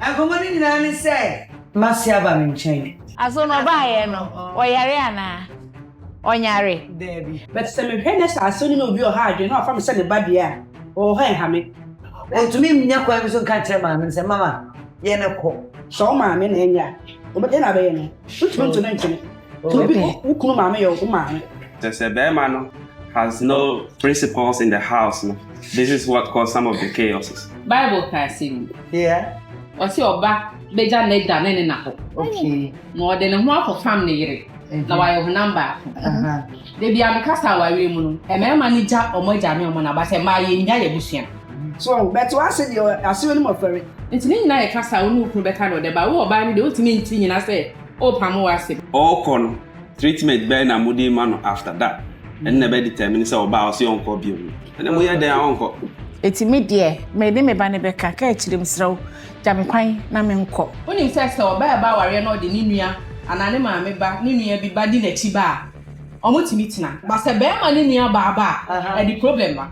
Nkɔmmɔ no nyinaa ne sɛ m'ase aba me nkyɛn. Aso no ɔbaeɛ no, ɔyare anaa? Ɔnyare? Daabi. But sɛ mehwɛ na sɛ asew no ne obi ɔha adwene na wafa me sɛ ne ba deɛ a, ɔwɔ hɔ ɛnha me. Ɔntumi nnya kwan bi so nka nkyerɛ maame no sɛ, Mama, yɛn kɔ. Sɛ wo maame na ɛnyɛ a, wobɛ dɛn na abɛyɛ no? Wontumi nto no ntwene. Sɛ obi wo kunu maame yɛ wo maame. Sɛ sɛ bɛrima no has no principles in the house no, this is what cause some of the chaoses. Bible ka asɛm bi. Ɔse ɔba bɛgya n'agya ne ne na hɔ. Na ɔde ne ho akɔfam ne yere. Na wayɛ honam baako. Da bi a mekasa awareɛ mu no, mmarima no gya wɔn agya ne wɔn na, but mmaa yɛnnya yɛn abusua. So wahu? But w'ase deɛ, ase wɔ anim ɔfɛre. Nti ne nyinaa yɛ kasa a wo ne wo kunu bɛka na ɔde ba. Wo ɔbaa no deɛ wontumi nti nyina sɛ wopamo w'ase. Ɔɔkɔ no, treatment bɛn na mode ma no after that? Ɛno na ɛbɛ determine sɛ ɔba a ɔse ɔnkɔ bio no. Ɛnɛ moyɛ dɛn a ɔnkɔ? Enti me deɛ, me ne me ba no bɛka, ka akyire mesrɛ wo, gya me kwan na menkɔ. Wonim sɛ sɛ ɔbaa reba awareɛ na ɔde ne nua anaa ne maame ba, ne nua bi ba di n'akyi ba a, wɔtumi tena. But sɛ barima ne nua baa ba a, ɛde problem ba.